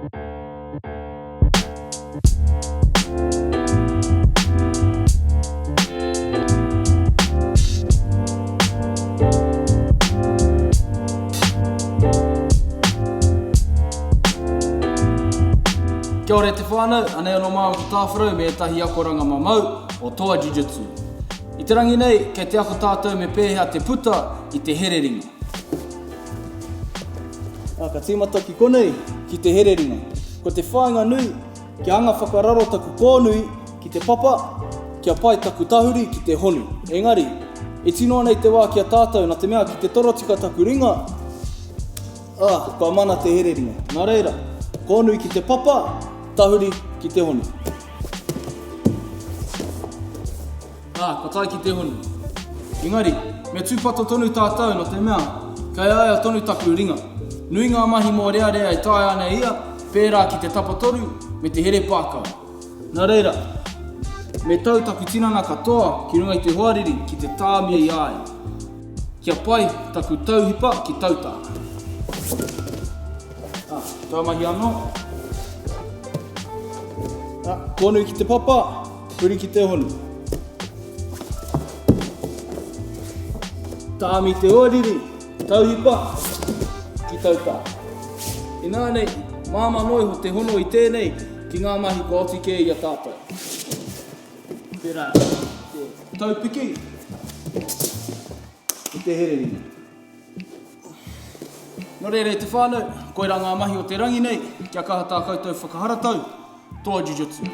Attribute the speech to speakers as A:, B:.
A: Kia ora e te whānau, anei anō māua ko Tāwharau me ētahi akoranga mamau o Toa Jiu-Jitsu. I te rangi nei, kei te ako tātou me pēhea te puta i te here ringa. Ā, ka tīmata ki konei, ki te here ringa. Ko te whāinga nui, kia anga whakararo taku kōnui ki te papa, kia pai taku tahuri ki te honu. Engari, e tino ana i te wā ki a tātou, nā te mea ki te torotika taku ringa, ā, kua mana te here ringa. Nā reira, kōnui ki te papa, tahuri ki te honu. Ā, ka tae ki te honu. Engari, me tūpato tonu tātou nō te mea, kei a ia tonu taku ringa. Nui ngā mahi mōrearea e taea ana e ia, pērā ki te tapatoru me te here pākau. Nā reira, me tau taku tinana katoa ki runga i te hoariri ki te tāmi i a ia. Kia pai taku tauhipa ki tautā. Ā, taua mahi anō. Ā, kōnui ki te papa. Huri ki te honu. Tāmi te oariri, tauhipa, ki tautā. Ināianei, māmā noa iho te hono i tēnei ki ngā mahi kua oti kē i a tātou. Pērā te taupiki i te hereringa. Nō reira e te whānau, koirā ngā mahi o te rangi nei, kia kaha tā koutou whakaharatau, toa jujutsu.